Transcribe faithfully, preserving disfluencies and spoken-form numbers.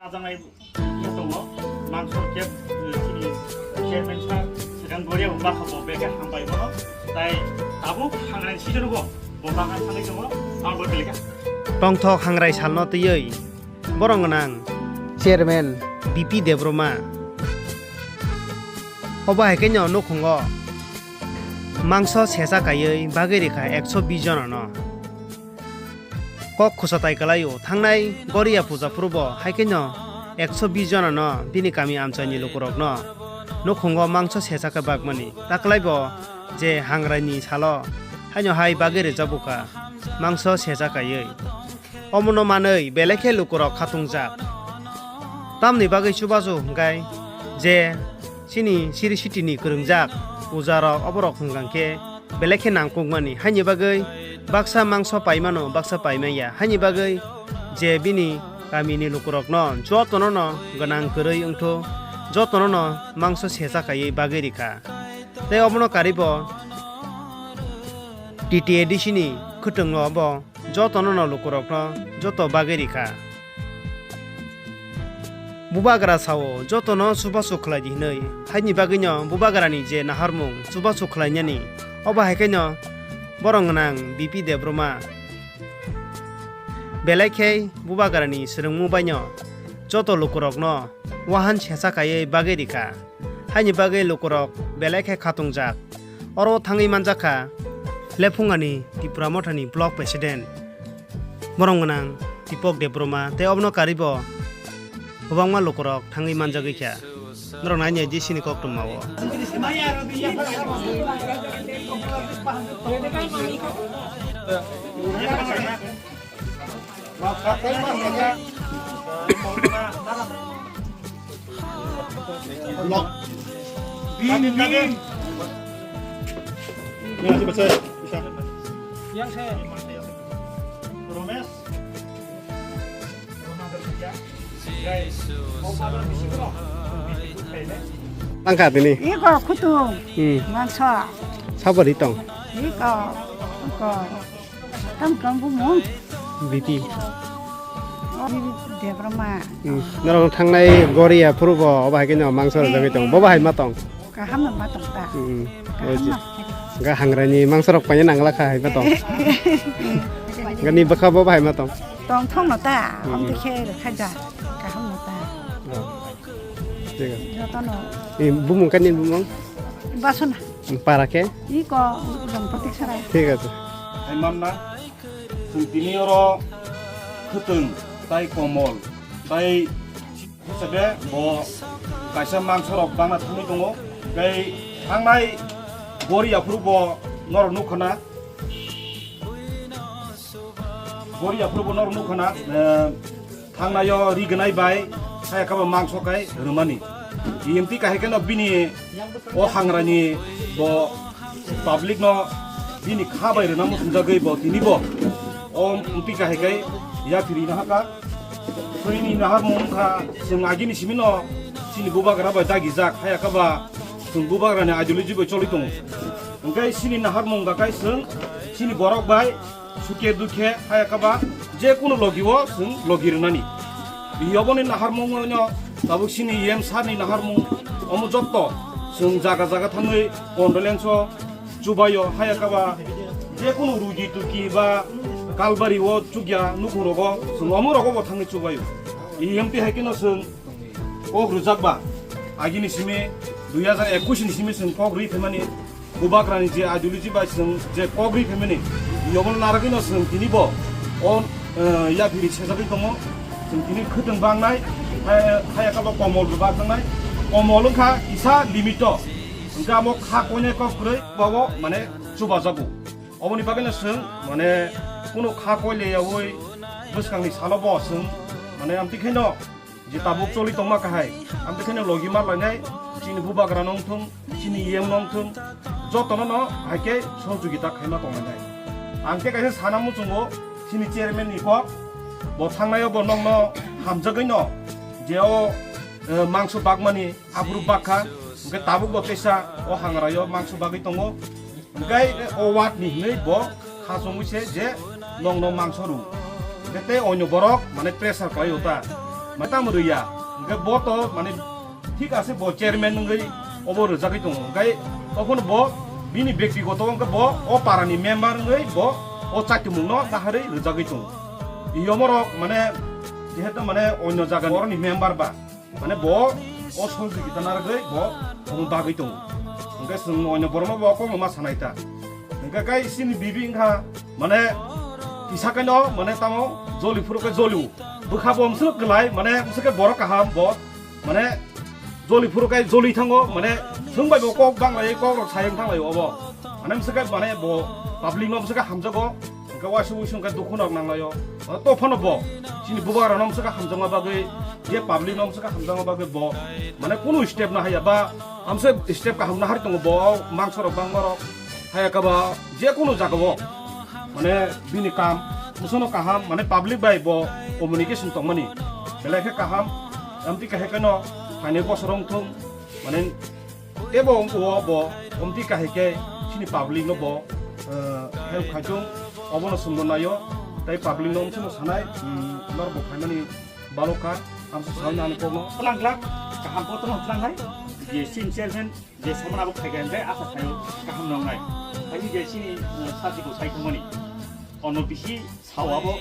Ajang ai tongo, mangso kep, eh, chini chairman sir, second Goria bo bakha bo beke hambai bono, tai tabuk hangrai season bo, bo bakha thangwi tongo, ang bo teleka. Tongthok hangrai salno twiwi borok gwnang chairman B P Debbarma. Obo hai khe no nukhungo mangso secha kaiwi bagwi rikha ekso bish jona no. Kok khusa tai kwlaio, thangnai Goria puja phuru bo hai khe no ekso bish jona no bini kami amchai ni lukurok no nukhungo mangso secha khe bakmani. Taklai bo je hangrai ni salo haino hai bagwi rijak bukha mangso secha kaiwi. Omono manwi belai khe lukurok khatungjak. Tamni bagwi chubachu hwnkhe je chini Sri City ni kwrwngjak puja rok oborok hwnkha khe belai khe nangkukmani. Haini bagwi baksa mangso paimano, baksa paimanya. Haini bagwi je bini kamini lukurokno jotono no gwnang kwrwi wngthu, jotono no mangso secha kaiwi bagwi rikha. Tei obono karibo T T A D C ni khwtwng no bo jotono no lukurokno joto bagwi rikha. Bubagra sao jotono chubachu khlai di hinwi, haini bagwino bubagrani je naharmung chubachu khlainani, obo hai khe no borok gwnang B P Debbarma. Belai khe bubagrani swrwngmung baino joto lukurokno wahan secha kaiwi bagwi rikha. Haini bagwi lukurok belai khe khatungjak. Oro thangwi manjakha Lephungani Tipra Mothani Block President, borom gwnang Tipok Debbarma, tei obono karibo kwbangma lukurok thangwi manjagwi kha. Norok nai nai di sini koktwma o. Bin, bin. Yang se. Romesh. Tangka tini. Iko khutung. Hmm. Mansa. Sabari tong. Iko, iko. Tam kam bu mung. B P. Oh, B P Debbarma. Hmm. Norok thangnai Goria phuru bo obo hai khe no mangso rwjagwi tong. Bo bo hai ma tong. Kaham no ma tong ta. Hmm. Kaham no. Ga hangrani mangso rok paina nangla kha hai ma tong. Gani bwkha bo bo hai ma tong. Tong thong no ta. Hmm. Om dikhe khaja. Kaham no ta. Oh. Thik ase. Jotono. Eh, bumung kani bumung? Basona. Para khe? Iko, jong patik sarai. Thik ase. Hai manna, chwng tini oro khwtwng, tai komol, tai hisabe bo kaisa mangso rok bangna thangwi tongo. Tei thangnai Goria phuru bo norok nukha na. Goria phuru bo norok nukha na, eh, thangnaio ri gwnai bai, hai khe bo mangso kai rwmani. Emti kahai kheno bini o hangrani bo public no bini kha bai rwna muchungjagwi bo tini bo o emti kahai kai yaphiri na haka. Chini naharmung wngkha chwng agini simi no chini bubagra bai dagijak, hai khe ba chwng bubagrani ideology bai choli tongo. Hwnkhe chini naharmung wngkha kai chwng chini borok bai sukhe dukhe, haya kaba je kunu logi o chwng logi rwnani. Bini oboni naharmung no tabuk chini E M sir ni naharmung omo jotto chwng jaga jaga thangwi condolence o chubaio, haya kaba je kunu rugi tuki ba kalbari o chukya nukhung rogo chwng omo rogo bo thangwi chubaio. E M T hai kheno chwng kok rwjak ba, agini simi dui hazar ekush ni simi chwng kok rwi phaimani, bubagrani je ideology bai chwng je kok rwi phaimani, yobono narwgwino chwng tini bo o, eh, yaphiri sejagwi tongo. Chwng tini khwtwng bangnai, hai, hai khe bo komol bo bak tongnai. Komol wngkha kisa limit o, hwnkhe amo kha koinai kok kwrwi bobo mane chubajago. Oboni bagwino chwng mane kunu kha koi le yaui bwskangni salo bo chwng mane amtwi khaino je tabuk choli tongma kahai, ang khe logi ma lainai, chini bubagra nong thung, chini E M nong thung, jotono no hai khe sohojogita khaima tong lainai. Ang khe kaisa sana muchungo, chini chairman ni kok, bo thangnai o bo nong no hamjagwi no, je o, eh, mangso bakmani aphuru bakha, hwnkhe tabuk bo teisa o hangraio mangso bagwi tongo. Hwnkhe o ward ni hinwi bo khasongwi se je nong no mangso rw. Hwnkhe tei onyo borok mane pressure khlai o ta. Mane tamo rwya, hwnkhe bo to mane thik ase bo chairman wngwi obo rwjagwi tongo. Hwnkhe tokhono bo bini bektigoto hwnkhe bo o parani member wngwi bo o chatimungno naharwi rwjagwi tongo. Iyomorok mane jehetu mane onyo jagani borokni member ba, mane bo o sohojogita narwgwi bo omo bagwi tongo. Hwnkhe chwng onyo borokno bo kokno ma sanai ta. Hwnkhe kai chini bibi wngkha mane kisa kaino mane tamo joli phuru khe joli o. Bwkha bo omswk kwlai mane omswk khe borok kaham bo mane joli phuru khe joli thango mane chwng bai bo kok banglai kok rok sayang thanglai obo. Mane omswk khe mane bo public no omswk khe hamjago. Hwnkhe waisa waisa hwnkhe dukhu nok nanglaio. Mane to phano bo chini bubagra no omswk khe hamjakma bagwi je public no omswk khe hamjakma bagwi bo mane kunu step na haya ba amswk step kaham na hari tongo bo mangsorok bangmarok. Haya khe ba je kunu jagao mane bini kam bwsano kaham mane public bai bo communication tongmani belai khe kaham. Amtwi kahai kheno phainai bosoro wngthung mane tebo wngkho bo amtwi kahai khe chini public no bo eh, help khaichung obono sumbo naio tei public no wngthung sanai hmm, norok bo phaimani balokha amsa sanai nani kokno. Tlang tlang kaham bo tong tlang hai je sin chairman je samana bo khaiga hwnkhe asa khaio kaham nongnai. Hai je chini eh, sajiko sai thangmani ono bisi sao abo